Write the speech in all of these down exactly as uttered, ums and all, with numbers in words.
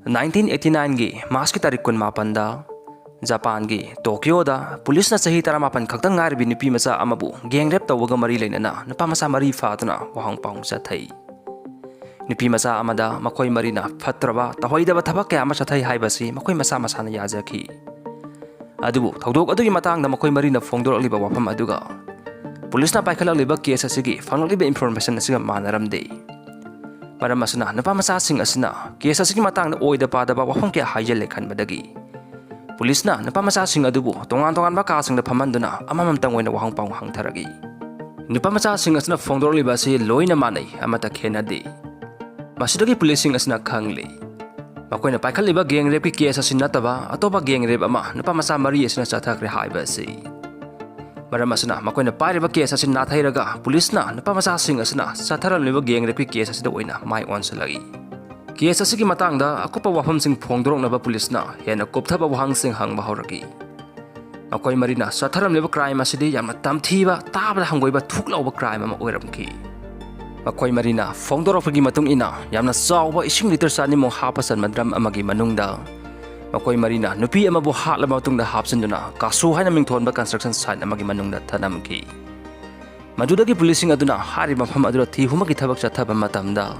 Nineteen eighty ꯅꯥꯏꯟꯒꯤ ꯃꯥꯔꯆꯀꯤ ꯇꯥꯔꯤꯛ ꯀꯨꯟꯃꯥꯄꯟꯗ ꯖꯄꯥꯟꯒꯤ ꯇꯣꯀꯤꯌꯣꯗ ꯄꯨꯂꯤꯁꯅ ꯆꯍꯤ ꯇꯔꯥꯃꯥꯄꯟ ꯈꯛꯇ ꯉꯥꯏꯔꯕꯤ ꯅꯨꯄꯤ ꯃꯆꯥ ꯑꯃꯕꯨ gang rape ꯇꯧꯕꯒ ꯃꯔꯤ ꯂꯩꯅꯅ ꯅꯨꯄꯥ ꯃꯆꯥ ꯃꯔꯤ ꯐꯥꯗꯨꯅ ꯋꯥꯍꯪ ꯄꯥꯎꯍꯪ ꯆꯠꯊꯩ꯫ ꯅꯨꯄꯤ ꯃꯆꯥ ꯑꯃꯗ ꯃꯈꯣꯏ ꯃꯔꯤꯅ ꯐꯠꯇ꯭ꯔꯕ, ꯇꯧꯍꯩꯗꯕ ꯊꯕꯛ ꯀꯌꯥ ꯑꯃ ꯆꯠꯊꯩ ꯍꯥꯏꯕꯁꯤ ꯃꯈꯣꯏ ꯃꯁꯥ ꯃꯁꯥꯅ ꯌꯥꯖꯈꯤ꯫ ꯑꯗꯨꯕꯨ ꯊꯧꯗꯣꯛ ꯑꯗꯨꯒꯤ ꯃꯇꯥꯡꯗ ꯃꯈꯣꯏ ꯃꯔꯤꯅ ꯐꯣꯡꯗꯣꯔꯛꯂꯤꯕ ꯋꯥꯐꯝ ꯑꯗꯨꯒ ꯄꯨꯂꯤꯁꯅ ꯄꯥꯏꯈꯠꯂꯛꯂꯤꯕ case ꯑꯁꯤꯒꯤ ꯐꯪꯂꯛꯂꯤꯕ information ꯑꯁꯤꯒ ꯃꯥꯟꯅꯔꯝꯗꯦ꯫ ꯃꯔꯝ ꯑꯁꯤꯅ ꯅꯨꯄꯥ ꯃꯆꯥꯁꯤꯡ ꯑꯁꯤꯅ case ꯑꯁꯤꯒꯤ ꯃꯇꯥꯡꯗ ꯑꯣꯏꯗ ꯄꯥꯗꯕ ꯋꯥꯐꯝ ꯀꯌꯥ ꯍꯥꯏꯖꯤꯜꯂꯦ ꯈꯟꯕꯗꯒꯤ ꯄꯨꯂꯤꯁꯅ ꯅꯨꯄꯥ ꯃꯆꯥꯁꯤꯡ ꯑꯗꯨꯕꯨ ꯇꯣꯉꯥꯟ ꯇꯣꯉꯥꯟꯕ ꯀꯥꯁꯤꯡꯗ ꯐꯝꯍꯟꯗꯨꯅ ꯑꯃꯃꯝꯇꯪ ꯑꯣꯏꯅ ꯋꯥꯍꯪ ꯄꯥꯎꯍꯪ ꯍꯪꯊꯔꯛꯏ꯫ ꯅꯨꯄꯥ ꯃꯆꯥꯁꯤꯡ ꯑꯁꯤꯅ ꯐꯣꯡꯗꯣꯔꯛꯂꯤꯕ ꯑꯁꯤ ꯂꯣꯏꯅ ꯃꯥꯟꯅꯩ, ꯑꯃꯠꯇ ꯈꯦꯠꯅꯗꯦ꯫ ꯃꯁꯤꯗꯒꯤ ꯄꯨꯂꯤꯁꯁꯤꯡ ꯑꯁꯤꯅ ꯈꯪꯂꯤ, ꯃꯈꯣꯏꯅ ꯄꯥꯏꯈꯠꯂꯤꯕ gang rapeꯀꯤ case ꯑꯁꯤ ꯅꯠꯇꯕ ꯑꯇꯣꯞꯄ gang rape ꯑꯃ ꯅꯨꯄꯥ ꯃꯆꯥ ꯃꯔꯤ ꯑꯁꯤꯅ ꯆꯠꯊꯈ꯭ꯔꯦ ꯍꯥꯏꯕ ꯑꯁꯤ꯫ ꯃꯔꯝ ꯑꯁꯤꯅ ꯃꯈꯣꯏꯅ ꯄꯥꯏꯔꯤꯕ case ꯑꯁꯤ ꯅꯥꯊꯩꯔꯒ ꯄꯨꯂꯤꯁꯅ ꯅꯨꯄꯥ ꯃꯆꯥꯁꯤꯡ ꯑꯁꯤꯅ ꯆꯠꯊꯔꯝꯂꯤꯕ gang rapeꯀꯤ case ꯑꯁꯤꯗ ꯑꯣꯏꯅ ꯃꯥꯏ ꯑꯣꯟꯁꯤꯜꯂꯛꯏ꯫ Case ꯑꯁꯤꯒꯤ ꯃꯇꯥꯡꯗ ꯑꯀꯨꯞꯄ ꯋꯥꯐꯝꯁꯤꯡ ꯐꯣꯡꯗꯣꯔꯛꯅꯕ ꯄꯨꯂꯤꯁꯅ ꯍꯦꯟꯅ ꯀꯨꯞꯊꯕ ꯋꯥꯍꯪꯁꯤꯡ ꯍꯪꯕ ꯍꯧꯔꯛꯏ꯫ ꯃꯈꯣꯏ ꯃꯔꯤꯅ ꯆꯠꯊꯔꯝꯂꯤꯕ crime ꯑꯁꯤꯗꯤ ꯌꯥꯝꯅ ꯇꯝꯊꯤꯕ, ꯇꯥꯕꯗ ꯍꯪꯒꯣꯏꯕ ꯊꯨꯛ ꯂꯥꯎꯕ crime ꯑꯃ ꯑꯣꯏꯔꯝꯈꯤ꯫ ꯃꯈꯣꯏ ꯃꯔꯤꯅ ꯐꯣꯡꯗꯣꯔꯛꯄꯒꯤ ꯃꯇꯨꯡ ꯏꯟꯅ, ꯌꯥꯝꯅ ꯆꯥꯎꯕ ꯏꯁꯤꯡ litre ꯆꯅꯤꯃꯨꯛ ꯍꯥꯞꯄ ꯆꯟꯕ drum ꯑꯃꯒꯤ ꯃꯅꯨꯡꯗ ꯃꯈꯣꯏ ꯃꯔꯤꯅ ꯅꯨꯄꯤ ꯑꯃꯕꯨ ꯍꯥꯠꯂꯕ ꯃꯇꯨꯡꯗ ꯍꯥꯞꯆꯤꯟꯗꯨꯅ ꯀꯥꯁꯨ ꯍꯥꯏꯅ ꯃꯤꯡꯊꯣꯟꯕ construction site ꯑꯃꯒꯤ ꯃꯅꯨꯡꯗ ꯊꯅꯝꯈꯤ꯫ ꯃꯗꯨꯗꯒꯤ ꯄꯨꯂꯤꯁꯁꯤꯡ ꯑꯗꯨꯅ ꯍꯥꯏꯔꯤꯕ ꯃꯐꯝ ꯑꯗꯨꯗ ꯊꯤ ꯍꯨꯝꯕꯒꯤ ꯊꯕꯛ ꯆꯠꯊꯕ ꯃꯇꯝꯗ,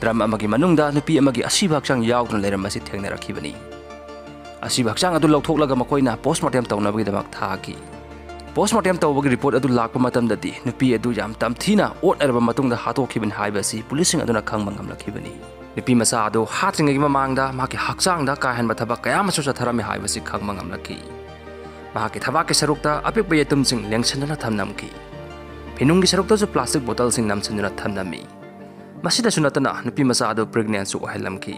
drum ꯑꯃꯒꯤ ꯃꯅꯨꯡꯗ ꯅꯨꯄꯤ ꯑꯃꯒꯤ ꯑꯁꯤꯕ ꯍꯛꯆꯥꯡ ꯌꯥꯎꯗꯨꯅ ꯂꯩꯔꯝꯕ ꯑꯁꯤ ꯊꯦꯡꯅꯔꯛꯈꯤꯕꯅꯤ꯫ ꯑꯁꯤꯕ ꯍꯛꯆꯥꯡ ꯑꯗꯨ ꯂꯧꯊꯣꯛꯂꯒ ꯃꯈꯣꯏꯅ postmortem ꯇꯧꯅꯕꯒꯤꯗꯃꯛ ꯊꯥꯈꯤ꯫ Postmortem ꯇꯧꯕꯒꯤ report ꯑꯗꯨ ꯂꯥꯛꯄ ꯃꯇꯝꯗꯗꯤ ꯅꯨꯄꯤ ꯑꯗꯨ ꯌꯥꯝ ꯇꯝꯊꯤꯅ ꯑꯣꯠꯅꯔꯕ ꯃꯇꯨꯡꯗ ꯍꯥꯠꯇꯣꯛꯈꯤꯕꯅꯤ ꯍꯥꯏꯕ ꯑꯁꯤ ꯄꯨꯂꯤꯁꯁꯤꯡ ꯑꯗꯨꯅ ꯈꯪꯕ ꯉꯝꯂꯛꯈꯤꯕꯅꯤ꯫ ꯅꯨꯄꯤ ꯃꯆꯥ ꯑꯗꯨ ꯍꯥꯠꯇ꯭ꯔꯤꯉꯩꯒꯤ ꯃꯃꯥꯡꯗ ꯃꯍꯥꯛꯀꯤ ꯍꯛꯆꯥꯡꯗ ꯀꯥ ꯍꯦꯟꯕ ꯊꯕꯛ ꯀꯌꯥ ꯑꯃꯁꯨ ꯆꯠꯊꯔꯝꯃꯤ ꯍꯥꯏꯕꯁꯤ ꯈꯪꯕ ꯉꯝꯂꯛꯈꯤ꯫ ꯃꯍꯥꯛꯀꯤ ꯊꯕꯥꯛꯀꯤ ꯁꯔꯨꯛꯇ ꯑꯄꯤꯛꯄ ꯌꯦꯇꯨꯝꯁꯤꯡ ꯂꯦꯡꯁꯤꯟꯗꯨꯅ ꯊꯝꯂꯝꯈꯤ꯫ ꯐꯤꯅꯨꯡꯒꯤ ꯁꯔꯨꯛꯇꯁꯨ plastic bottleꯁꯤꯡ ꯅꯝꯁꯤꯟꯗꯨꯅ ꯊꯝꯂꯝꯃꯤ꯫ ꯃꯁꯤꯗꯁꯨ ꯅꯠꯇꯅ ꯅꯨꯄꯤ ꯃꯆꯥ ꯑꯗꯨ pregnantꯁꯨ ꯑꯣꯏꯍꯜꯂꯝꯈꯤ꯫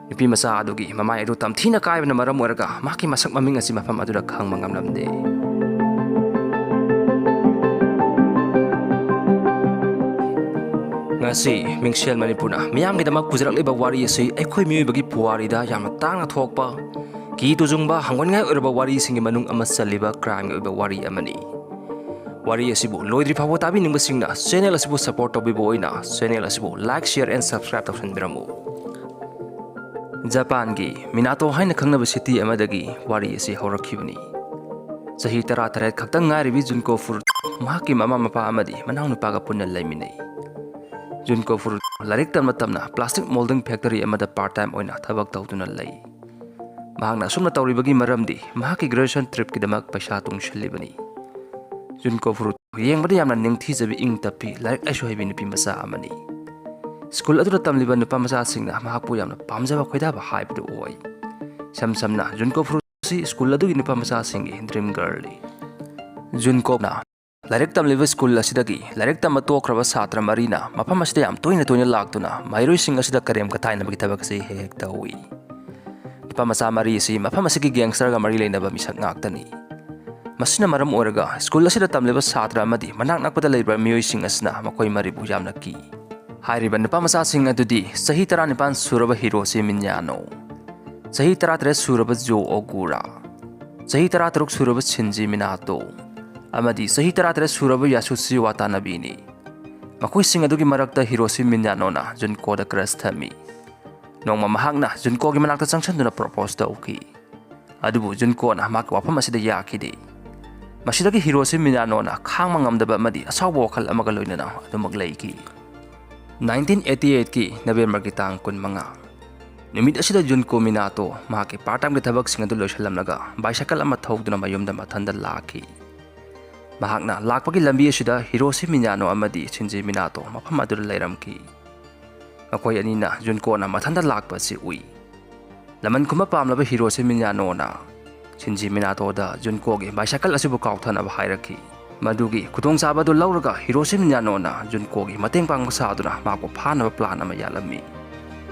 ꯅꯨꯄꯤ ꯃꯆꯥ ꯑꯗꯨꯒꯤ ꯃꯃꯥꯏ ꯑꯗꯨ ꯇꯝꯊꯤꯅ ꯀꯥꯏꯕꯅ ꯃꯔꯝ ꯑꯣꯏꯔꯒ ꯃꯍꯥꯛꯀꯤ ꯃꯁꯛ ꯃꯃꯤꯡ ꯑꯁꯤ ꯃꯐꯝ ꯑꯗꯨꯗ ꯈꯪꯕ ꯉꯝꯂꯝꯗꯦ꯫ ꯉꯁꯤ ꯃꯤꯡꯁꯦꯜ ꯃꯅꯤꯄꯨꯔꯅ ꯃꯤꯌꯥꯝꯒꯤꯗꯃꯛ ꯄꯨꯖꯔꯛꯂꯤꯕ ꯋꯥꯔꯤ ꯑꯁꯤ ꯑꯩꯈꯣꯏ ꯃꯤꯑꯣꯏꯕꯒꯤ ꯄꯨꯋꯥꯔꯤꯗ ꯌꯥꯝꯅ ꯇꯥꯡꯅ ꯊꯣꯛꯄ, ꯀꯤ ꯇꯨꯖꯨꯡꯕ, ꯍꯪꯒꯣꯏꯅꯤꯡꯉꯥꯏ ꯑꯣꯏꯔꯕ ꯋꯥꯔꯤꯁꯤꯡꯒꯤ ꯃꯅꯨꯡ ꯑꯃ ꯆꯜꯂꯤꯕ crimeꯒꯤ ꯑꯣꯏꯕ ꯋꯥꯔꯤ ꯑꯃꯅꯤ꯫ ꯋꯥꯔꯤ ꯑꯁꯤꯕꯨ ꯂꯣꯏꯗ꯭ꯔꯤ ꯐꯥꯎꯕ ꯇꯥꯕꯤꯅꯤꯡꯕꯁꯤꯡꯅ channel ꯑꯁꯤꯕꯨ support ꯇꯧꯕꯤꯕ ꯑꯣꯏꯅ channel ꯑꯁꯤꯕꯨ like, share and subscribe ꯇꯧꯁꯤꯟꯕꯤꯔꯝꯃꯨ꯫ ꯖꯄꯥꯟꯒꯤ ꯃꯤꯅꯥꯇꯣ ꯍꯥꯏꯅ ꯈꯪꯅꯕ ꯁꯤꯇꯤ ꯑꯃꯗꯒꯤ ꯋꯥꯔꯤ ꯑꯁꯤ ꯍꯧꯔꯛꯈꯤꯕꯅꯤ꯫ ꯆꯍꯤ ꯇꯔꯥꯇꯔꯦꯠ ꯈꯛꯇꯪ ꯉꯥꯏꯔꯤꯕꯤ ꯖꯨꯟꯀꯣ ꯐꯨꯔꯨꯇꯣ ꯃꯍꯥꯛꯀꯤ ꯃꯃꯥ ꯃꯄꯥ ꯑꯃꯗꯤ ꯃꯅꯥꯎꯅꯨꯄꯥꯒ ꯄꯨꯟꯅ ꯂꯩꯃꯤꯟꯅꯩ꯫ ꯖꯨꯟꯀꯣ ꯐꯨꯔꯨꯇꯣ ꯂꯥꯏꯔꯤꯛ ꯇꯝꯅ ꯇꯝꯅ plastic molding factory ꯑꯃꯗ part time ꯑꯣꯏꯅ ꯊꯕꯛ ꯇꯧꯗꯨꯅ ꯂꯩ꯫ ꯃꯍꯥꯛꯅ ꯑꯁꯨꯝꯅ ꯇꯧꯔꯤꯕꯒꯤ ꯃꯔꯝꯗꯤ ꯃꯍꯥꯛꯀꯤ graduation tripꯀꯤꯗꯃꯛ ꯄꯩꯁꯥ ꯇꯨꯡꯁꯤꯜꯂꯤꯕꯅꯤ꯫ ꯖꯨꯟꯀꯣ ꯐꯨꯔꯨꯇꯣ ꯌꯦꯡꯕꯗ ꯌꯥꯝꯅ ꯅꯤꯡꯊꯤꯖꯕꯤ, ꯏꯪ ꯇꯞꯄꯤ, ꯂꯥꯏꯔꯤꯛ ꯂꯥꯏꯁꯨ ꯍꯩꯕꯤ ꯅꯨꯄꯤ ꯃꯆꯥ ꯑꯃꯅꯤ꯫ ꯁ꯭ꯀꯨꯜ ꯑꯗꯨꯗ ꯇꯝꯂꯤꯕ ꯅꯨꯄꯥ ꯃꯆꯥꯁꯤꯡꯅ ꯃꯍꯥꯛꯄꯨ ꯌꯥꯝꯅ ꯄꯥꯝꯖꯕ ꯈꯣꯏꯗꯥꯕ ꯍꯥꯏꯕꯗꯨ ꯑꯣꯏ꯫ ꯏꯁꯝ ꯁꯝꯅ ꯖꯨꯟꯀꯣ ꯐꯨꯔꯨꯇꯣ ꯑꯁꯤ ꯁ꯭ꯀꯨꯜ ꯑꯗꯨꯒꯤ ꯅꯨꯄꯥ ꯃꯆꯥꯁꯤꯡꯒꯤ dream girlꯅꯤ꯫ ꯖꯨꯟꯀꯣꯅ ꯂꯥꯏꯔꯤꯛ ꯇꯝꯂꯤꯕ ꯁ꯭ꯀꯨꯜ ꯑꯁꯤꯗꯒꯤ ꯂꯥꯏꯔꯤꯛ ꯇꯝꯕ ꯇꯣꯛꯈ꯭ꯔꯕ ꯁꯥꯇ꯭ꯔ ꯃꯔꯤꯅ ꯃꯐꯝ ꯑꯁꯤꯗ ꯌꯥꯝ ꯇꯣꯏꯅ ꯇꯣꯏꯅ ꯂꯥꯛꯇꯨꯅ ꯃꯍꯩꯔꯣꯏꯁꯤꯡ ꯑꯁꯤꯗ ꯀꯔꯦꯝ ꯀꯊꯥꯏꯅꯕꯒꯤ ꯊꯕꯛ ꯑꯁꯤ ꯍꯦꯛ ꯍꯦꯛ ꯇꯧꯏ꯫ ꯅꯨꯄꯥ ꯃꯆꯥ ꯃꯔꯤ ꯑꯁꯤ ꯃꯐꯝ ꯑꯁꯤꯒꯤ gangsterꯒ ꯃꯔꯤ ꯂꯩꯅꯕ ꯃꯤꯁꯛ ꯉꯥꯛꯇꯅꯤ꯫ ꯃꯁꯤꯅ ꯃꯔꯝ ꯑꯣꯏꯔꯒ ꯁ꯭ꯀꯨꯜ ꯑꯁꯤꯗ ꯇꯝꯂꯤꯕ ꯁꯥꯇ꯭ꯔ ꯑꯃꯗꯤ ꯃꯅꯥꯛ ꯅꯛꯄꯗ ꯂꯩꯕ ꯃꯤꯑꯣꯏꯁꯤꯡ ꯑꯁꯤꯅ ꯃꯈꯣꯏ ꯃꯔꯤꯕꯨ ꯌꯥꯝꯅ ꯀꯤ꯫ ꯍꯥꯏꯔꯤꯕ ꯅꯨꯄꯥ ꯃꯆꯥꯁꯤꯡ ꯑꯗꯨꯗꯤ ꯆꯍꯤ ꯇꯔꯥꯅꯤꯄꯥꯟ ꯁꯨꯔꯕ ꯍꯤꯔꯣꯁꯤ ꯃꯤꯟꯌꯥꯅꯣ, ꯆꯍꯤ ꯇꯔꯥꯇꯔꯦꯠ ꯁꯨꯔꯕ ꯖꯣ ꯑꯣꯒꯨꯔꯥ, ꯆꯍꯤ ꯇꯔꯥꯇꯔꯨꯛ ꯁꯨꯔꯕ ꯁꯤꯟꯖꯤ ꯃꯤꯅꯥꯇꯣ ꯑꯃꯗꯤ ꯆꯍꯤ ꯇꯔꯥꯇꯔꯦꯠ ꯁꯨꯔꯕ ꯌꯥꯁꯨꯁꯤ ꯋꯥꯇꯥꯅꯕꯤꯅꯤ꯫ ꯃꯈꯣꯏꯁꯤꯡ ꯑꯗꯨꯒꯤ ꯃꯔꯛꯇ ꯍꯤꯔꯣꯁꯤ ꯃꯤꯟꯌꯥꯅꯣꯅ ꯖꯨꯟꯀꯣꯗ crush ꯊꯝꯃꯤ꯫ ꯅꯣꯡꯃ ꯃꯍꯥꯛꯅ ꯖꯨꯟꯀꯣꯒꯤ ꯃꯅꯥꯛꯇ ꯆꯪꯁꯤꯟꯗꯨꯅ propose ꯇꯧꯈꯤ꯫ ꯑꯗꯨꯕꯨ ꯖꯨꯟꯀꯣꯅ ꯃꯍꯥꯛꯀꯤ ꯋꯥꯐꯝ ꯑꯁꯤꯗ ꯌꯥꯈꯤꯗꯦ꯫ ꯃꯁꯤꯗꯒꯤ ꯍꯤꯔꯣꯁꯤ ꯃꯤꯅꯥꯅꯣꯅ ꯈꯥꯡꯕ ꯉꯝꯗꯕ ꯑꯃꯗꯤ ꯑꯁꯥꯎꯕ ꯋꯥꯈꯜ ꯑꯃꯒ ꯂꯣꯏꯅꯅ ꯑꯗꯨꯃꯛ ꯂꯩꯈꯤ꯫ Nineteen eighty eightꯀꯤ Novemberꯒꯤ ꯇꯥꯡ ꯀꯨꯟꯃꯉꯥ ꯅꯨꯃꯤꯠ ꯑꯁꯤꯗ ꯖꯨꯟꯀꯣ ꯃꯤꯅꯥꯇꯣ ꯃꯍꯥꯛꯀꯤ part timeꯒꯤ ꯊꯕꯛꯁꯤꯡ ꯑꯗꯨ ꯂꯣꯏꯁꯤꯜꯂꯝꯂꯒ bicycle ꯑꯃ ꯊꯧꯗꯨꯅ ꯃꯌꯨꯝꯗ ꯃꯊꯟꯗ ꯂꯥꯛꯈꯤ꯫ ꯃꯍꯥꯛꯅ ꯂꯥꯛꯄꯒꯤ ꯂꯝꯕꯤ ꯑꯁꯤꯗ ꯍꯤꯔꯣꯁꯤ ꯃꯤꯅꯥꯅꯣ ꯑꯃꯗꯤ ꯁꯤꯟꯖꯤ ꯃꯤꯅꯥꯇꯣ ꯃꯐꯝ ꯑꯗꯨꯗ ꯂꯩꯔꯝꯈꯤ꯫ ꯃꯈꯣꯏ ꯑꯅꯤꯅ ꯖꯨꯟꯀꯣꯅ ꯃꯊꯟꯇ ꯂꯥꯛꯄ ꯑꯁꯤ ꯎꯏ꯫ ꯂꯃꯟ ꯈꯨꯝꯕ ꯄꯥꯝꯂꯕ ꯍꯤꯔꯣꯁꯤ ꯃꯤꯅꯥꯅꯣꯅ ꯁꯤꯟꯖꯤ ꯃꯤꯅꯥꯇꯣꯗ ꯖꯨꯟꯀꯣꯒꯤ bicycle ꯑꯁꯤꯕꯨ ꯀꯥꯎꯊꯅꯕ ꯍꯥꯏꯔꯛꯈꯤ꯫ ꯃꯗꯨꯒꯤ ꯈꯨꯗꯣꯡꯆꯥꯕ ꯑꯗꯨ ꯂꯧꯔꯒ ꯍꯤꯔꯣꯁꯤ ꯃꯤꯅꯥꯅꯣꯅ ꯖꯨꯟꯀꯣꯒꯤ ꯃꯇꯦꯡ ꯄꯥꯡꯕ ꯁꯥꯗꯨꯅ ꯃꯍꯥꯛꯄꯨ ꯐꯥꯅꯕ plan ꯑꯃ ꯌꯥꯠꯂꯝꯃꯤ꯫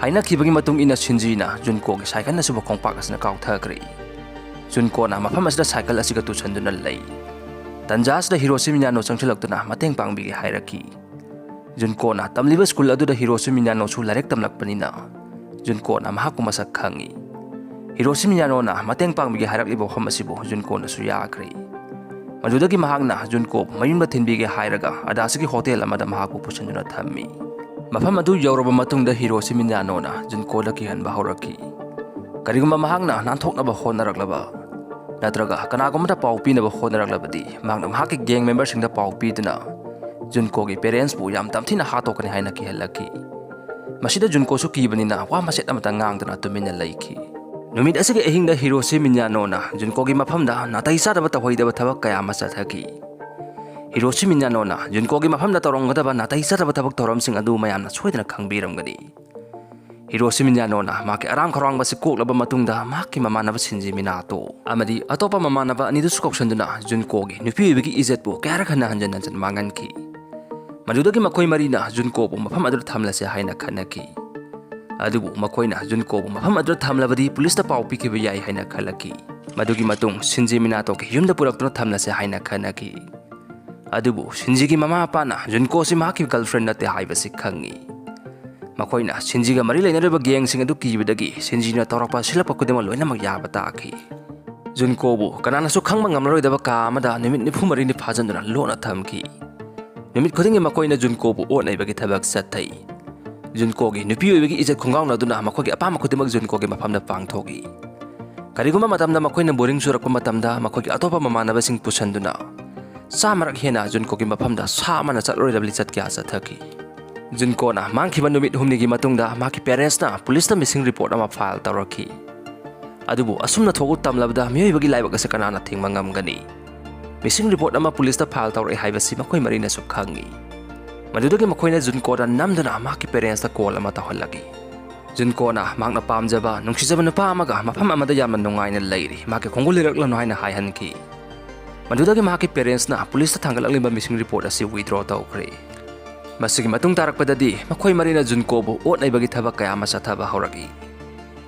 ꯍꯥꯏꯅꯈꯤꯕꯒꯤ ꯃꯇꯨꯡ ꯏꯟꯅ ꯁꯤꯟꯖꯤꯅ ꯖꯨꯟꯀꯣꯒꯤ cycle ꯑꯁꯤꯕꯨ ꯈꯣꯡꯄꯥꯛ ꯑꯁꯤꯅ ꯀꯥꯎꯊꯈ꯭ꯔꯦ꯫ ꯖꯨꯟꯀꯣꯅ ꯃꯐꯝ ꯑꯁꯤꯗ cycle ꯑꯁꯤꯒ ꯇꯨꯁꯟꯗꯨꯅ ꯂꯩ꯫ ꯇꯟꯖꯥ ꯑꯁꯤꯗ ꯍꯤꯔꯣꯁꯤ ꯃꯤꯅꯥꯅꯣ ꯆꯪꯁꯤꯜꯂꯛꯇꯨꯅ ꯃꯇꯦꯡ ꯄꯥꯡꯕꯤꯒꯦ ꯍꯥꯏꯔꯛꯈꯤ꯫ ꯖꯨꯟꯀꯣꯅ ꯇꯝꯂꯤꯕ ꯁ꯭ꯀꯨꯜ ꯑꯗꯨꯗ ꯍꯤꯔꯣꯁꯤ ꯃꯤꯅꯥꯅꯣꯁꯨ ꯂꯥꯏꯔꯤꯛ ꯇꯝꯂꯛꯄꯅꯤꯅ ꯖꯨꯟꯀꯣꯅ ꯃꯍꯥꯛꯄꯨ ꯃꯁꯛ ꯈꯪꯏ꯫ ꯍꯤꯔꯣꯁꯤ ꯃꯤꯅꯥꯅꯣꯅ ꯃꯇꯦꯡ ꯄꯥꯡꯕꯤꯒꯦ ꯍꯥꯏꯔꯛꯂꯤꯕ ꯋꯥꯐꯝ ꯑꯁꯤꯕꯨ ꯖꯨꯟꯀꯣꯅꯁꯨ ꯌꯥꯈ꯭ꯔꯦ꯫ ꯃꯗꯨꯗꯒꯤ ꯃꯍꯥꯛꯅ ꯖꯨꯟꯀꯣꯕꯨ ꯃꯌꯨꯝꯗ ꯊꯤꯟꯕꯤꯒꯦ ꯍꯥꯏꯔꯒ ꯑꯗꯥꯁꯤꯒꯤ ꯍꯣꯇꯦꯜ ꯑꯃꯗ ꯃꯍꯥꯛꯄꯨ ꯄꯨꯁꯤꯟꯗꯨꯅ ꯊꯝꯃꯤ꯫ ꯃꯐꯝ ꯑꯗꯨ ꯌꯧꯔꯕ ꯃꯇꯨꯡꯗ ꯍꯤꯔꯣꯁꯤ ꯃꯤꯟꯌꯥꯅꯣꯅ ꯖꯨꯟꯀꯣꯗ ꯀꯤꯍꯟꯕ ꯍꯧꯔꯛꯈꯤ꯫ ꯀꯔꯤꯒꯨꯝꯕ ꯃꯍꯥꯛꯅ ꯅꯥꯟꯊꯣꯛꯅꯕ ꯍꯣꯠꯅꯔꯛꯂꯕ ꯅꯠꯇ꯭ꯔꯒ ꯀꯅꯥꯒꯨꯝꯕꯗ ꯄꯥꯎ ꯄꯤꯅꯕ ꯍꯣꯠꯅꯔꯛꯂꯕꯗꯤ ꯃꯍꯥꯛꯅ ꯃꯍꯥꯛꯀꯤ ꯒꯦꯡ ꯃꯦꯝꯕꯔꯁꯤꯡꯗ ꯄꯥꯎ ꯄꯤꯗꯨꯅ ꯖꯨꯟꯀꯣꯒꯤ ꯄꯦꯔꯦꯟꯁꯄꯨ ꯌꯥꯝ ꯇꯝꯊꯤꯅ ꯍꯥꯠꯇꯣꯛꯀꯅꯤ ꯍꯥꯏꯅ ꯀꯤꯍꯜꯂꯛꯈꯤ꯫ ꯃꯁꯤꯗ ꯖꯨꯟꯀꯣꯁꯨ ꯀꯤꯕꯅꯤꯅ ꯋꯥ ꯃꯆꯦꯠ ꯑꯃꯠꯇ ꯉꯥꯡꯗꯅ ꯇꯨꯃꯤꯟꯅ ꯂꯩꯈꯤ꯫ ꯅꯨꯃꯤꯠ ꯑꯁꯤꯒꯤ ꯑꯍꯤꯡꯗ ꯍꯤꯔꯣꯁꯤ ꯃꯤꯟꯌꯥꯅꯣꯅ ꯖꯨꯟꯀꯣꯒꯤ ꯃꯐꯝꯗ ꯅꯥꯇꯩ ꯆꯥꯗꯕ ꯇꯧꯍꯩꯗꯕ ꯊꯕꯛ ꯀꯌꯥ ꯑꯃ ꯆꯠꯊꯈꯤ꯫ ꯍꯤꯔꯣꯁꯤ ꯃꯤꯟꯌꯥꯅꯣꯅ ꯖꯨꯟꯀꯣꯒꯤ ꯃꯐꯝꯗ ꯇꯧꯔꯝꯒꯗꯕ ꯅꯥꯇꯩ ꯆꯥꯗꯕ ꯊꯕꯛ ꯊꯧꯔꯝꯁꯤꯡ ꯑꯗꯨ ꯃꯌꯥꯝꯅ ꯁꯣꯏꯗꯅ ꯈꯪꯕꯤꯔꯝꯒꯅꯤ꯫ ꯍꯤꯔꯣꯁꯤ ꯃꯤꯟꯌꯥꯅꯣꯅ ꯃꯍꯥꯛꯀꯤ ꯑꯔꯥꯝ ꯈꯧꯔꯥꯡꯕꯁꯤ ꯀꯣꯛꯂꯕ ꯃꯇꯨꯡꯗ ꯃꯍꯥꯛꯀꯤ ꯃꯃꯥꯟꯅꯕ ꯁꯤꯟꯖꯤ ꯃꯤꯅꯥꯇꯣ ꯑꯃꯗꯤ ꯑꯇꯣꯞꯄ ꯃꯃꯥꯟꯅꯕ ꯑꯅꯤꯗꯨꯁꯨ ꯀꯧꯁꯟꯗꯨꯅ ꯖꯨꯟꯀꯣꯒꯤ ꯅꯨꯄꯤ ꯑꯣꯏꯕꯒꯤ ꯏꯖꯠꯄꯨ ꯀꯌꯥꯔꯛ ꯍꯟꯅ ꯍꯟꯖꯤꯟ ꯍꯟꯖꯤꯟ ꯃꯥꯡꯍꯟꯈꯤ꯫ ꯃꯗꯨꯗꯒꯤ ꯃꯈꯣꯏ ꯃꯔꯤꯅ ꯖꯨꯟꯀꯣꯕꯨ ꯃꯐꯝ ꯑꯗꯨꯗ ꯊꯝꯂꯁꯦ ꯍꯥꯏꯅ ꯈꯟꯅꯈꯤ꯫ ꯑꯗꯨꯕꯨ ꯃꯈꯣꯏꯅ ꯖꯨꯟꯀꯣꯕꯨ ꯃꯐꯝ ꯑꯗꯨꯗ ꯊꯝꯂꯕꯗꯤ ꯄꯨꯂꯤꯁꯇ ꯄꯥꯎ ꯄꯤꯈꯤꯕ ꯌꯥꯏ ꯍꯥꯏꯅ ꯈꯜꯂꯛꯈꯤ꯫ ꯃꯗꯨꯒꯤ ꯃꯇꯨꯡ ꯁꯤꯟꯖꯤ ꯃꯤꯅꯥꯇꯣꯒꯤ ꯌꯨꯝꯗ ꯄꯨꯔꯛꯇꯨꯅ ꯊꯝꯂꯁꯦ ꯍꯥꯏꯅ ꯈꯟꯅꯈꯤ꯫ ꯑꯗꯨꯕꯨ ꯁꯤꯟꯖꯤꯒꯤ ꯃꯃꯥ ꯃꯄꯥꯅ ꯖꯨꯟꯀꯣꯁꯤ ꯃꯍꯥꯛꯀꯤ ꯒꯔꯜꯐ꯭ꯔꯦꯟ ꯅꯠꯇꯦ ꯍꯥꯏꯕꯁꯤ ꯈꯪꯉꯤ꯫ ꯃꯈꯣꯏꯅ ꯁꯤꯟꯖꯤꯒ ꯃꯔꯤ ꯂꯩꯅꯔꯤꯕ ꯒꯦꯡꯁꯤꯡ ꯑꯗꯨ ꯀꯤꯕꯗꯒꯤ ꯁꯤꯟꯖꯤꯅ ꯇꯧꯔꯛꯄ ꯁꯤꯜꯂꯛꯄ ꯈꯨꯗꯤꯡꯃꯛ ꯂꯣꯏꯅꯃꯛ ꯌꯥꯕ ꯇꯥꯈꯤ꯫ ꯖꯨꯟꯀꯣꯕꯨ ꯀꯅꯥꯅꯁꯨ ꯈꯪꯕ ꯉꯝꯂꯔꯣꯏꯗꯕ ꯀꯥ ꯑꯃꯗ ꯅꯨꯃꯤꯠ ꯅꯤꯐꯨ ꯃꯔꯤꯅꯤ ꯐꯥꯖꯤꯟꯗꯨꯅ ꯂꯣꯠꯅ ꯊꯝꯈꯤ꯫ ꯅꯨꯃꯤꯠ ꯈꯨꯗꯤꯡꯒꯤ ꯃꯈꯣꯏꯅ ꯖꯨꯟꯀꯣꯕꯨ ꯑꯣꯠ ꯅꯩꯕꯒꯤ ꯊꯕꯛ ꯆꯠꯊꯩ꯫ ꯖꯨꯟꯀꯣꯒꯤ ꯅꯨꯄꯤ ꯑꯣꯏꯕꯒꯤ ꯏꯖꯠ ꯈꯣꯡꯒꯥꯎꯅꯗꯨꯅ ꯃꯈꯣꯏꯒꯤ ꯑꯄꯥꯝꯕ ꯈꯨꯗꯤꯡꯃꯛ ꯖꯨꯟꯀꯣꯒꯤ ꯃꯐꯝꯗ ꯄꯥꯡꯊꯣꯛꯏ꯫ ꯀꯔꯤꯒꯨꯝꯕ ꯃꯇꯝꯗ ꯃꯈꯣꯏꯅ ꯕꯣꯔꯤꯡ ꯆꯨꯔꯛꯄ ꯃꯇꯝꯗ ꯃꯈꯣꯏꯒꯤ ꯑꯇꯣꯞꯄ ꯃꯃꯥꯟꯅꯕꯁꯤꯡ ꯄꯨꯁꯟꯗꯨꯅ ꯆꯥꯝꯃꯔꯛ ꯍꯦꯟꯅ ꯖꯨꯟꯀꯣꯒꯤ ꯃꯐꯝꯗ ꯁꯥ ꯑꯃꯅ ꯆꯠꯂꯣꯏꯗꯕ ꯂꯤꯆꯠ ꯀꯌꯥ ꯆꯠꯊꯈꯤ꯫ ꯖꯨꯟꯀꯣꯅ ꯃꯥꯡꯈꯤꯕ ꯅꯨꯃꯤꯠ ꯍꯨꯝꯅꯤꯒꯤ ꯃꯇꯨꯡꯗ ꯃꯍꯥꯛꯀꯤ ꯄꯦꯔꯦꯟꯁꯅ ꯄꯨꯂꯤꯁꯇ ꯃꯤꯁꯤꯡ ꯔꯤꯄꯣꯔꯠ ꯑꯃ ꯐꯥꯏꯜ ꯇꯧꯔꯛꯈꯤ꯫ ꯑꯗꯨꯕꯨ ꯑꯁꯨꯝꯅ ꯊꯣꯛꯎ ꯇꯝꯂꯕꯗ ꯃꯤꯑꯣꯏꯕꯒꯤ ꯂꯥꯏꯕꯛ ꯑꯁꯤ ꯀꯅꯥꯅ ꯊꯤꯡꯕ ꯉꯝꯒꯅꯤ? ꯃꯤꯁꯤꯡ ꯔꯤꯄꯣꯔꯠ ꯑꯃ ꯄꯨꯂꯤꯁꯇ ꯐꯥꯏꯜ ꯇꯧꯔꯛꯑꯦ ꯍꯥꯏꯕꯁꯤ ꯃꯈꯣꯏ ꯃꯔꯤꯅꯁꯨ ꯈꯪꯏ꯫ ꯃꯗꯨꯗꯒꯤ ꯃꯈꯣꯏꯅ ꯖꯨꯟꯀꯣꯗ ꯅꯝꯗꯨꯅ ꯃꯍꯥꯛꯀꯤ ꯄꯦꯔꯦꯟꯁꯇ ꯀꯣꯜ ꯑꯃ ꯇꯧꯍꯜꯂꯛꯏ꯫ ꯖꯨꯟꯀꯣꯅ ꯃꯍꯥꯛꯅ ꯄꯥꯝꯖꯕ, ꯅꯨꯡꯁꯤꯖꯕ ꯅꯨꯄꯥ ꯑꯃꯒ ꯃꯐꯝ ꯑꯃꯗ ꯌꯥꯝꯅ ꯅꯨꯡꯉꯥꯏꯅ ꯂꯩꯔꯤ, ꯃꯍꯥꯛꯀꯤ ꯈꯣꯡꯒꯨꯜ ꯂꯤꯔꯛꯂꯅꯨ ꯍꯥꯏꯅ ꯍꯥꯏꯍꯟꯈꯤ꯫ ꯃꯗꯨꯗꯒꯤ ꯃꯍꯥꯛꯀꯤ ꯄꯦꯔꯦꯟꯁꯅ ꯄꯨꯂꯤꯁꯇ ꯊꯥꯡꯒꯠꯂꯛꯂꯤꯕ ꯃꯤꯁꯤꯡ ꯔꯤꯄꯣꯔꯠ ꯑꯁꯤ ꯋꯤꯗ꯭ꯔꯣ ꯇꯧꯈ꯭ꯔꯦ꯫ ꯃꯁꯤꯒꯤ ꯃꯇꯨꯡ ꯇꯥꯔꯛꯄꯗꯗꯤ ꯃꯈꯣꯏ ꯃꯔꯤꯅ ꯖꯨꯟꯀꯣꯕꯨ ꯑꯣꯠ ꯅꯩꯕꯒꯤ ꯊꯕꯛ ꯀꯌꯥ ꯑꯃ ꯆꯠꯊꯕ ꯍꯧꯔꯛꯏ꯫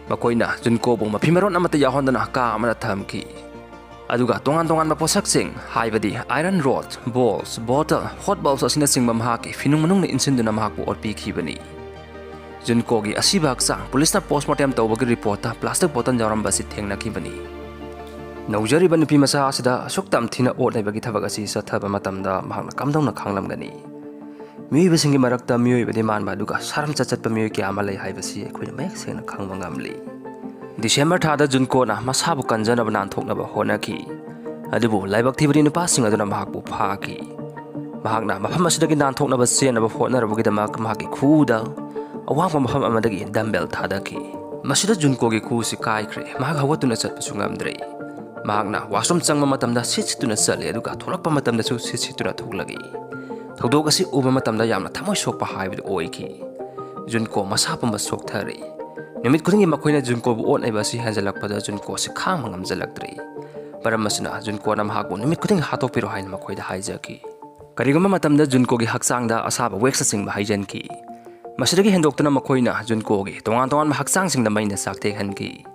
ꯃꯈꯣꯏꯅ ꯖꯨꯟꯀꯣꯕꯨ ꯃꯐꯤ ꯃꯔꯣꯟ ꯑꯃꯠꯇ ꯌꯥꯎꯍꯟꯗꯅ ꯀꯥ ꯑꯃꯗ ꯊꯝꯈꯤ꯫ ꯑꯗꯨꯒ ꯇꯣꯉꯥꯟ ꯇꯣꯉꯥꯟꯕ ꯄꯣꯠꯁꯛꯁꯤꯡ, ꯍꯥꯏꯕꯗꯤ ꯑꯥꯏꯔꯟ ꯔꯣꯗ, ꯕꯣꯜꯁ, ꯕꯣꯇꯜ, ꯍꯣꯠ ꯕꯜꯕꯁ ꯑꯁꯤꯅꯆꯤꯡꯕ ꯃꯍꯥꯛꯀꯤ ꯐꯤꯅꯨꯡ ꯃꯅꯨꯡꯗ ꯏꯟꯁꯤꯟꯗꯨꯅ ꯃꯍꯥꯛꯄꯨ ꯑꯣꯠꯄꯤꯈꯤꯕꯅꯤ꯫ ꯖꯨꯟꯀꯣꯒꯤ ꯑꯁꯤꯕ ꯍꯛꯆꯥꯡ ꯄꯨꯂꯤꯁꯅ ꯄꯣꯁꯃꯣꯔꯇꯦꯝ ꯇꯧꯕꯒꯤ ꯔꯤꯄꯣꯔꯠꯇ ꯄ꯭ꯂꯥꯁꯇꯤꯛ ꯕꯣꯇꯜ ꯌꯥꯎꯔꯝꯕ ꯑꯁꯤ ꯊꯦꯡꯅꯈꯤꯕꯅꯤ꯫ ꯅꯧꯖꯔꯤꯕ ꯅꯨꯄꯤ ꯃꯆꯥ ꯑꯁꯤꯗ ꯑꯁꯨꯛ ꯇꯝꯊꯤꯅ ꯑꯣꯠ ꯅꯩꯕꯒꯤ ꯊꯕꯛ ꯑꯁꯤ ꯆꯠꯊꯕ ꯃꯇꯝꯗ ꯃꯍꯥꯛꯅ ꯀꯝꯗꯧꯅ ꯈꯪꯂꯝꯒꯅꯤ? ꯃꯤꯑꯣꯏꯕꯁꯤꯡꯒꯤ ꯃꯔꯛꯇ ꯃꯤꯑꯣꯏꯕꯗꯤ ꯃꯥꯟꯕ ꯑꯗꯨꯒ ꯁꯥꯔꯝ ꯆꯠꯆꯠꯄ ꯃꯤꯑꯣꯏ ꯀꯌꯥ ꯑꯃ ꯂꯩ ꯍꯥꯏꯕꯁꯤ ꯑꯩꯈꯣꯏꯅ ꯃꯌꯦꯛ ꯁꯦꯡꯅ ꯈꯪꯕ ꯉꯝꯂꯤ꯫ ꯗꯤꯁꯦꯝꯕꯔ ꯊꯥꯗ ꯖꯨꯟꯀꯣꯅ ꯃꯁꯥꯕꯨ ꯀꯟꯖꯅꯕ ꯅꯥꯟꯊꯣꯛꯅꯕ ꯍꯣꯠꯅꯈꯤ꯫ ꯑꯗꯨꯕꯨ ꯂꯥꯏꯕꯛ ꯊꯤꯕꯗꯤ ꯅꯨꯄꯥꯁꯤꯡ ꯑꯗꯨꯅ ꯃꯍꯥꯛꯄꯨ ꯐꯥꯈꯤ꯫ ꯃꯍꯥꯛꯅ ꯃꯐꯝ ꯑꯁꯤꯗꯒꯤ ꯅꯥꯟꯊꯣꯛꯅꯕ ꯆꯦꯟꯅꯕ ꯍꯣꯠꯅꯔꯨꯕꯒꯤꯗꯃꯛ ꯃꯍꯥꯛꯀꯤ ꯈꯨꯗ ꯑꯋꯥꯡꯕ ꯃꯐꯝ ꯑꯃꯗꯒꯤ ꯗꯝꯕꯦꯜ ꯊꯥꯗꯈꯤ꯫ ꯃꯁꯤꯗ ꯖꯨꯟꯀꯣꯒꯤ ꯈꯨꯁꯤ ꯀꯥꯏꯈ꯭ꯔꯦ꯫ ꯃꯍꯥꯛ ꯍꯧꯒꯠꯇꯨꯅ ꯆꯠꯄꯁꯨ ꯉꯝꯗ꯭ꯔꯦ꯫ ꯃꯍꯥꯛꯅ ꯋꯥꯁꯔꯨꯝ ꯆꯪꯕ ꯃꯇꯝꯗ ꯁꯤꯠ ꯁꯤꯠꯇꯨꯅ ꯆꯠꯂꯦ, ꯑꯗꯨꯒ ꯊꯣꯛꯂꯛꯄ ꯃꯇꯝꯗꯁꯨ ꯁꯤꯠ ꯁꯤꯠꯇꯨꯅ ꯊꯣꯛꯂꯛꯏ꯫ ꯊꯧꯗꯣꯛ ꯑꯁꯤ ꯎꯕ ꯃꯇꯝꯗ ꯌꯥꯝꯅ ꯊꯃꯣꯏ ꯁꯣꯛꯄ ꯍꯥꯏꯕꯗꯨ ꯑꯣꯏꯈꯤ꯫ ꯖꯨꯟꯀꯣ ꯃꯁꯥ ꯄꯨꯝꯕ ꯁꯣꯛꯊꯔꯦ꯫ ꯅꯨꯃꯤꯠ ꯈꯨꯗꯤꯡꯒꯤ ꯃꯈꯣꯏꯅ ꯖꯨꯟꯀꯣꯕꯨ ꯑꯣꯠꯅꯩꯕ ꯑꯁꯤ ꯍꯦꯟꯖꯜꯂꯛꯄꯗ ꯖꯨꯟꯀꯣ ꯑꯁꯤ ꯈꯥꯡꯕ ꯉꯝꯖꯜꯂꯛꯇ꯭ꯔꯦ꯫ ꯃꯔꯝ ꯑꯁꯤꯅ ꯖꯨꯟꯀꯣꯅ ꯃꯍꯥꯛꯄꯨ ꯅꯨꯃꯤꯠ ꯈꯨꯗꯤꯡꯒꯤ ꯍꯥꯠꯇꯣꯛꯄꯤꯔꯣ ꯍꯥꯏꯅ ꯃꯈꯣꯏꯗ ꯍꯥꯏꯖꯈꯤ꯫ ꯀꯔꯤꯒꯨꯝꯕ ꯃꯇꯝꯗ ꯖꯨꯟꯀꯣꯒꯤ ꯍꯛꯆꯥꯡꯗ ꯑꯁꯥꯕ ꯋꯦꯛꯁꯅꯆꯤꯡꯕ ꯍꯩꯖꯤꯟꯈꯤ꯫ ꯃꯁꯤꯗꯒꯤ ꯍꯦꯟꯗꯣꯛꯇꯨꯅ ꯃꯈꯣꯏꯅ ꯖꯨꯟꯀꯣꯒꯤ ꯇꯣꯉꯥꯟ ꯇꯣꯉꯥꯟꯕ ꯍꯛꯆꯥꯡꯁꯤꯡꯗ ꯃꯩꯅ ꯆꯥꯛꯊꯦꯛꯍꯟꯈꯤ꯫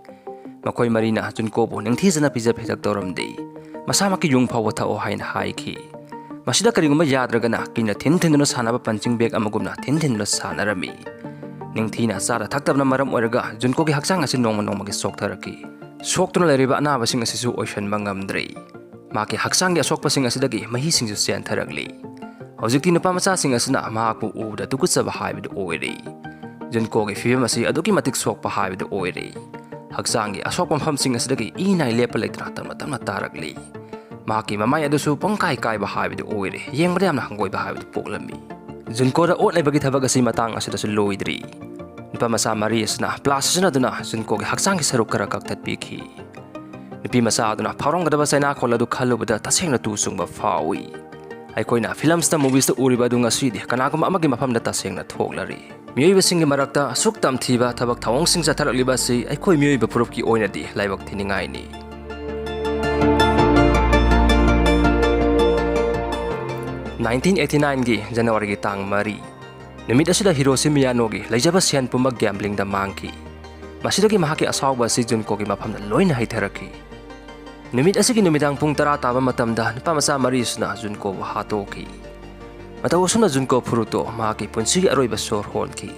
ꯃꯈꯣꯏ ꯃꯔꯤꯅ ꯖꯨꯟꯀꯣꯕꯨ ꯅꯤꯡꯊꯤꯖꯅ ꯄꯤꯖ ꯄꯤꯊꯛ ꯇꯧꯔꯝꯗꯦ꯫ ꯃꯁꯥꯃꯛꯀꯤ ꯌꯨꯡ ꯐꯥꯎꯕ ꯊꯛꯑꯣ ꯍꯥꯏꯅ ꯍꯥꯏꯈꯤ꯫ ꯃꯁꯤꯗ ꯀꯔꯤꯒꯨꯝꯕ ꯌꯥꯗ꯭ꯔꯒꯅ ꯀꯤꯅ ꯊꯤꯟ ꯊꯤꯟꯗꯨꯅ ꯁꯥꯟꯅꯕ ꯄꯟꯆꯤꯡ ꯕꯦꯒ ꯑꯃꯒꯨꯝꯅ ꯊꯤꯟ ꯊꯤꯟꯗꯨꯅ ꯁꯥꯟꯅꯔꯝꯃꯤ꯫ ꯅꯤꯡꯊꯤꯅ ꯆꯥꯗ ꯊꯛꯇꯕꯅ ꯃꯔꯝ ꯑꯣꯏꯔꯒ ꯖꯨꯟꯀꯣꯒꯤ ꯍꯛꯆꯥꯡ ꯑꯁꯤ ꯅꯣꯡꯃ ꯅꯣꯡꯃꯒꯤ ꯁꯣꯛꯊꯔꯛꯈꯤ꯫ ꯁꯣꯛꯇꯨꯅ ꯂꯩꯔꯤꯕ ꯑꯅꯥꯕꯁꯤꯡ ꯑꯁꯤꯁꯨ ꯑꯣꯏꯁꯟꯕ ꯉꯝꯗ꯭ꯔꯦ꯫ ꯃꯍꯥꯛꯀꯤ ꯍꯛꯆꯥꯡꯒꯤ ꯑꯁꯣꯛꯄꯁꯤꯡ ꯑꯁꯤꯗꯒꯤ ꯃꯍꯤꯁꯤꯡꯁꯨ ꯆꯦꯟꯊꯔꯛꯂꯤ꯫ ꯍꯧꯖꯤꯛꯇꯤ ꯅꯨꯄꯥ ꯃꯆꯥꯁꯤꯡ ꯑꯁꯤꯅ ꯃꯍꯥꯛꯄꯨ ꯎꯕꯗ ꯇꯨꯀꯠꯆꯕ ꯍꯥꯏꯕꯗꯨ ꯑꯣꯏꯔꯦ꯫ ꯖꯨꯟꯀꯣꯒꯤ ꯐꯤꯕꯝ ꯑꯁꯤ ꯑꯗꯨꯛꯀꯤ ꯃꯇꯤꯛ ꯁꯣꯛꯄ ꯍꯥꯏꯕꯗꯨ ꯑꯣꯏꯔꯦ꯫ ꯍꯛꯆꯥꯡꯒꯤ ꯑꯁꯣꯛꯄ ꯃꯐꯝꯁꯤꯡ ꯑꯁꯤꯗꯒꯤ ꯏ ꯅꯥꯏ ꯂꯦꯞꯄ ꯂꯩꯇꯅ ꯇꯞꯅ ꯇꯞꯅ ꯇꯥꯔꯛꯂꯤ꯫ ꯃꯍꯥꯛꯀꯤ ꯃꯃꯥꯏ ꯑꯗꯨꯁꯨ ꯄꯪꯀꯥꯏ ꯀꯥꯏꯕ ꯍꯥꯏꯕꯗꯨ ꯑꯣꯏꯔꯦ꯫ ꯌꯦꯡꯕꯗ ꯌꯥꯝꯅ ꯍꯪꯒꯣꯏꯕ ꯍꯥꯏꯕꯗꯨ ꯄꯣꯛꯂꯝꯃꯤ꯫ ꯖꯨꯟꯀꯣꯗ ꯑꯣꯠ ꯅꯩꯕꯒꯤ ꯊꯕꯛ ꯑꯁꯤ ꯃꯇꯥꯡ ꯑꯁꯤꯗꯁꯨ ꯂꯣꯏꯗ꯭ꯔꯤ꯫ ꯅꯨꯄꯥ ꯃꯆꯥ ꯃꯔꯤ ꯑꯁꯤꯅ ꯄ꯭ꯂꯥꯁ ꯁꯤꯖꯤꯟꯅꯗꯨꯅ ꯖꯨꯟꯀꯣꯒꯤ ꯍꯛꯆꯥꯡꯒꯤ ꯁꯔꯨꯛ ꯈꯔ ꯀꯛꯊꯠꯄꯤꯈꯤ꯫ ꯅꯨꯄꯤ ꯃꯆꯥ ꯑꯗꯨꯅ ꯐꯥꯎꯔꯝꯒꯗꯕ ꯆꯩꯅꯥꯈꯣꯜ ꯑꯗꯨ ꯈꯜꯂꯨꯕꯗ ꯇꯁꯦꯡꯅ ꯇꯨ ꯆꯨꯡꯕ ꯐꯥꯎꯏ꯫ ꯑꯩꯈꯣꯏꯅ ꯐꯤꯂꯝꯁꯇ, ꯃꯨꯚꯤꯁꯇ ꯎꯔꯤꯕ ꯑꯗꯨ ꯉꯁꯤꯗꯤ ꯀꯅꯥꯒꯨꯝꯕ ꯑꯃꯒꯤ ꯃꯐꯝꯗ ꯇꯁꯦꯡꯅ ꯊꯣꯛꯂꯔꯤ꯫ ꯃꯤꯑꯣꯏꯕꯁꯤꯡꯒꯤ ꯃꯔꯛꯇ ꯑꯁꯨꯛ ꯇꯝꯊꯤꯕ ꯊꯕꯛ ꯊꯧꯑꯣꯡꯁꯤꯡ ꯆꯠꯊꯔꯛꯂꯤꯕ ꯑꯁꯤ ꯑꯩꯈꯣꯏ ꯃꯤꯑꯣꯏꯕ ꯐꯨꯔꯨꯞꯀꯤ ꯑꯣꯏꯅꯗꯤ ꯂꯥꯏꯕꯛ ꯊꯤꯅꯤꯡꯉꯥꯏꯅꯤ꯫ ꯅꯥꯏꯟꯇꯤꯟ ꯑꯩꯠꯇꯤ ꯅꯥꯏꯟꯒꯤ ꯖꯅꯋꯥꯔꯤꯒꯤ ꯇꯥꯡ ꯃꯔꯤ, ꯅꯨꯃꯤꯠ ꯑꯁꯤꯗ ꯍꯤꯔꯣꯁꯤ ꯃꯤꯌꯥꯅꯣꯒꯤ ꯂꯩꯖꯕ ꯁꯦꯟ ꯄꯨꯝꯕ ꯒꯦꯝꯕ꯭ꯂꯤꯡꯗ ꯃꯥꯡꯈꯤ꯫ ꯃꯁꯤꯗꯒꯤ ꯃꯍꯥꯛꯀꯤ ꯑꯁꯥꯎꯕ ꯑꯁꯤ ꯖꯨꯟꯀꯣꯒꯤ ꯃꯐꯝꯗ ꯂꯣꯏꯅ ꯍꯩꯊꯔꯛꯈꯤ꯫ ꯅꯨꯃꯤꯠ ꯑꯁꯤꯒꯤ ꯅꯨꯃꯤꯗꯥꯡ ꯄꯨꯡ ꯇꯔꯥ ꯇꯥꯕ ꯃꯇꯝꯗ ꯅꯨꯄꯥ ꯃꯆꯥ ꯃꯔꯤꯁꯤꯅ ꯖꯨꯟꯀꯣꯕꯨ ꯍꯥꯠꯇꯣꯛꯈꯤ꯫ ꯃꯇꯧ ꯑꯁꯨꯝꯅ ꯖꯨꯟꯀꯣ ꯐꯨꯔꯨꯇꯣ ꯃꯍꯥꯛꯀꯤ ꯄꯨꯟꯁꯤꯒꯤ ꯑꯔꯣꯏꯕ ꯁꯣꯔ ꯍꯣꯟꯈꯤ꯫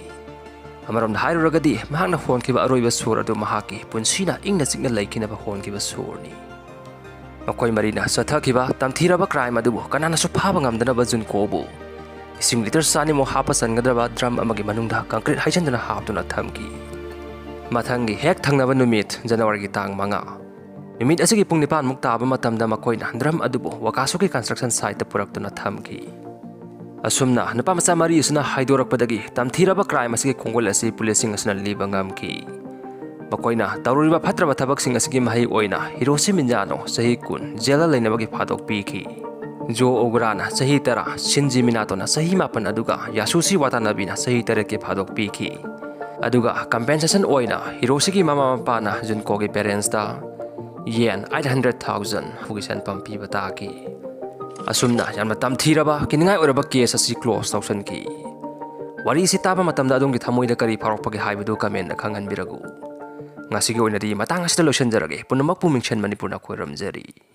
ꯑꯃꯔꯣꯝꯗ ꯍꯥꯏꯔꯨꯔꯒꯗꯤ, ꯃꯍꯥꯛꯅ ꯍꯣꯟꯈꯤꯕ ꯑꯔꯣꯏꯕ ꯁꯣꯔ ꯑꯗꯨ ꯃꯍꯥꯛꯀꯤ ꯄꯨꯟꯁꯤꯅ ꯏꯪꯅ ꯆꯤꯛꯅ ꯂꯩꯈꯤꯅꯕ ꯍꯣꯟꯈꯤꯕ ꯁꯣꯔꯅꯤ꯫ ꯃꯈꯣꯏ ꯃꯔꯤꯅ ꯆꯠꯊꯈꯤꯕ ꯇꯝꯊꯤꯔꯕ ꯀ꯭ꯔꯥꯏꯝ ꯑꯗꯨꯕꯨ ꯀꯅꯥꯅꯁꯨ ꯐꯥꯕ ꯉꯝꯗꯅꯕ ꯖꯨꯟꯀꯣꯕꯨ ꯏꯁꯤꯡ ꯂꯤꯇꯔ ꯆꯅꯤꯃꯨꯛ ꯍꯥꯞꯄ ꯆꯟꯒꯗꯕ ꯗ꯭ꯔꯝ ꯑꯃꯒꯤ ꯃꯅꯨꯡꯗ ꯀꯪꯀ꯭ꯔꯤꯠ ꯍꯩꯖꯤꯟꯗꯨꯅ ꯍꯥꯞꯇꯨꯅ ꯊꯝꯈꯤ꯫ ꯃꯊꯪꯒꯤ ꯍꯦꯛ ꯊꯪꯅꯕ ꯅꯨꯃꯤꯠ, ꯖꯅꯋꯥꯔꯤꯒꯤ ꯇꯥꯡ ꯃꯉꯥ, ꯅꯨꯃꯤꯠ ꯑꯁꯤꯒꯤ ꯄꯨꯡ ꯅꯤꯄꯥꯟꯃꯨꯛ ꯇꯥꯕ ꯃꯇꯝꯗ ꯃꯈꯣꯏꯅ ꯗ꯭ꯔꯝ ꯑꯗꯨꯕꯨ ꯋꯥꯀꯥꯁꯨꯀꯤ construction site ꯇ ꯄꯨꯔꯛꯇꯨꯅ ꯊꯝꯈꯤ꯫ ꯑꯁꯨꯝꯅ ꯅꯨꯄꯥ ꯃꯆꯥ ꯃꯔꯤ ꯑꯁꯤꯅ ꯍꯥꯏꯗꯣꯔꯛꯄꯗꯒꯤ ꯇꯝꯊꯤꯔꯕ crime ꯑꯁꯤꯒꯤ ꯈꯣꯡꯒꯨꯜ ꯑꯁꯤ ꯄꯨꯂꯤꯁꯁꯤꯡ ꯑꯁꯤꯅ ꯂꯤꯕ ꯉꯝꯈꯤ꯫ ꯃꯈꯣꯏꯅ ꯇꯧꯔꯨꯔꯤꯕ ꯐꯠꯇ꯭ꯔꯕ ꯊꯕꯛꯁꯤꯡ ꯑꯁꯤꯒꯤ ꯃꯍꯩ ꯑꯣꯏꯅ ꯍꯤꯔꯣꯁꯤ ꯃꯤꯟꯖꯥꯅꯣ ꯆꯍꯤ ꯀꯨꯟ ꯖꯦꯜꯗ ꯂꯩꯅꯕꯒꯤ ꯐꯥꯗꯣꯛ ꯄꯤꯈꯤ꯫ ꯖꯣ ꯑꯣꯒꯨꯔꯥꯅ ꯆꯍꯤ ꯇꯔꯥ, ꯁꯤꯟꯖꯤ ꯃꯤꯅꯥꯇꯣꯅ ꯆꯍꯤ ꯃꯥꯄꯟ, ꯑꯗꯨꯒ ꯌꯥꯁꯨꯁꯤ ꯋꯥꯇꯥꯅꯥꯕꯤꯅ ꯆꯍꯤ ꯇꯔꯦꯠꯀꯤ ꯐꯥꯗꯣꯛ ꯄꯤꯈꯤ꯫ ꯑꯗꯨꯒ compensation ꯑꯣꯏꯅ ꯍꯤꯔꯣꯁꯤꯒꯤ ꯃꯃꯥ ꯃꯄꯥꯅ ꯖꯨꯟꯀꯣꯒꯤ parents ꯇ ꯌꯦꯟ eight hundred thousand ꯐꯨꯒꯤ ꯁꯦꯟꯐꯝ ꯄꯤꯕ ꯇꯥꯈꯤ꯫ ꯑꯁꯨꯝꯅ ꯌꯥꯝꯅ ꯇꯝꯊꯤꯔꯕ, ꯀꯤꯅꯤꯡꯉꯥꯏ ꯑꯣꯏꯔꯕ case ꯑꯁꯤ close ꯇꯧꯁꯟꯈꯤ꯫ ꯋꯥꯔꯤ ꯑꯁꯤ ꯇꯥꯕ ꯃꯇꯝꯗ ꯑꯗꯣꯝꯒꯤ ꯊꯃꯣꯏꯗ ꯀꯔꯤ ꯐꯥꯎꯔꯛꯄꯒꯦ ꯍꯥꯏꯕꯗꯨ comment ꯇ ꯈꯪꯍꯟꯕꯤꯔꯛꯎ꯫ ꯉꯁꯤꯒꯤ ꯑꯣꯏꯅꯗꯤ ꯃꯇꯥꯡ ꯑꯁꯤꯗ ꯂꯣꯏꯁꯤꯟꯖꯔꯒꯦ꯫ ꯄꯨꯝꯅꯃꯛꯄꯨ ꯃꯤꯡꯁꯦꯟ ꯃꯅꯤꯄꯨꯔꯅ ꯈꯣꯏꯔꯝꯖꯔꯤ꯫